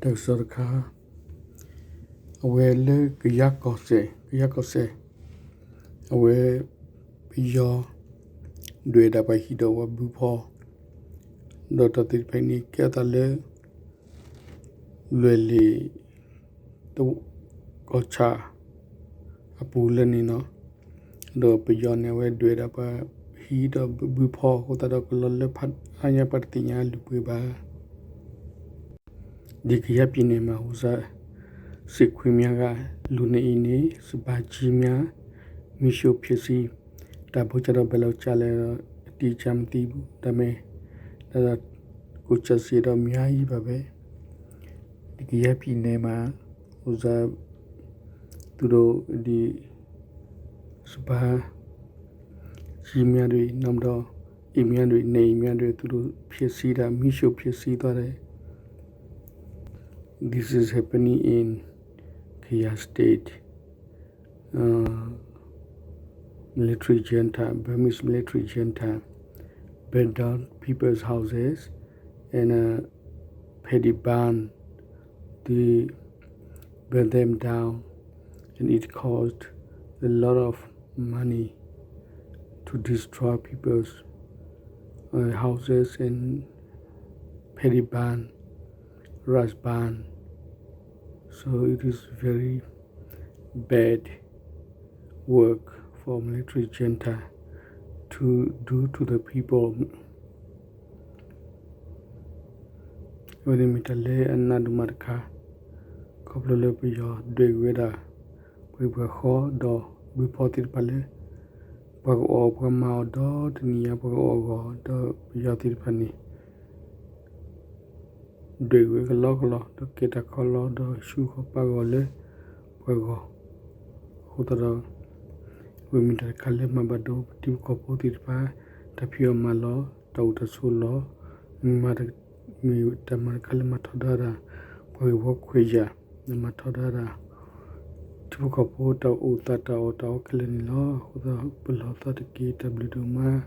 တၢ်ကစီၣ်တခါ, အဝဲလၢကယၤကီၢ်စဲၣ်, ကယၤကီၢ်စဲၣ်, အဝဲ ပယီၤ ဒွဲၣ်ဒၣ်ပှၤဟံးဒီးဝဲဘုဖီ, ဒီးတၢ်သ့ၣ်တဖၣ်န့ၣ် ကဲအသးလၢ လွဲၢ်လ့ၣ် တ ကီၢ်ဆၣ် အပူၤလၢန့ၣ်လီၤ. ဒီးပယီၤန့ၣ် အဝဲဒွဲၣ်ဒၣ်ပှၤဟံးဒီးဘုဖီအဃိသတးဒီး ကလီၤလၢဖးအါညါ ပှၤတသ့ၣ်ညါအလုၢ်အပှ့ၤဘၣ်. ဒီးကယၤပံၤန့ၣ်မး အိၣ်စ့ၢ်ခွံမၠါဂၤ လူနေအိမ်တွေ စပါးကြီးများ မီးရှို့ဖျက်ဆီး, တၢ်ဘိးကဒီးဘဲလီၤကလဲၣ်ဒီး အတိအကျမသိဘူး ဒါပေမဲ့ ဒီး ကိးစၢ်စ့ဒီး အများကြီးပါပဲ. ဒီးကယၤပံၤန့ၣ်မး အိၣ်စ့ၢ် သူတို့ ဒီး စပါးကြီးများတွေ နောက်တော့ အိမ်များတွေ နေအိမ်များတွေ သူတို့ ဖျက်ဆီးတာ မီးရှို့ဖျက်ဆီးသွားတယ်. This is happening in Kayah State. Uh, military junta, Burmese military junta, burn down people's houses and uh, paddy barn. They burn them down, and it cost a lot of money to destroy people's uh, houses and paddy barn, rice barn. So it is very bad work for military junta to do to the people. အဝဲန့ၣ်မ့ၢ်တၢ်လၢအနးဒိၣ်မးတခါ, ခီဖျိလၢပယီၤဒွဲၣ်ဝဲဒၣ် ပှၤဃီ ဒီးဘုဖီသ့ၣ်တဖၣ်လၢ ပှၤကအီၣ်ပှၤမၤအီၤဒီတနံၤညါ ပှၤကအီၣ်အဂီၢ် ဒီးပယီၤသ့ၣ်တဖၣ်န့ၣ် ဒွဲၣ်ဝဲကလီကလီ ဒီးကဲတၢ်ခီလီၤ ဒီးဆူၣ်ဃီပာ်ဂီၤလၢပှၤဂီၢ်. အဃိသတးဒီး ဝဲမ့ၢ်တၢ်တခါလၢမၤဘၣ်ဒိပထံဖိကီၢ်ဖိသ့ၣ်တဖၣ် တၢ်ဖံးအီၣ်မၤလီၤ တၢ်အိၣ်တၢ်ဆိးလီၤ. မ့ၢ်တၢ်မၤတခါလၢမၤထီဒါတၢ် ပှၤဂ့ၢ်ဝီခွဲးယာ်, မၤထီဒါတၢ် ထံဖိကီၢ်ဖိတၢ်အိၣ်သးတၢ်အီၣ်တၢ်အီခဲလၢာ်န့ၣ်လီၤ. အဃိသတး ပလီၢ်သးတက့ၢ်. တၢ်ဘျုးဒိၣ်မး.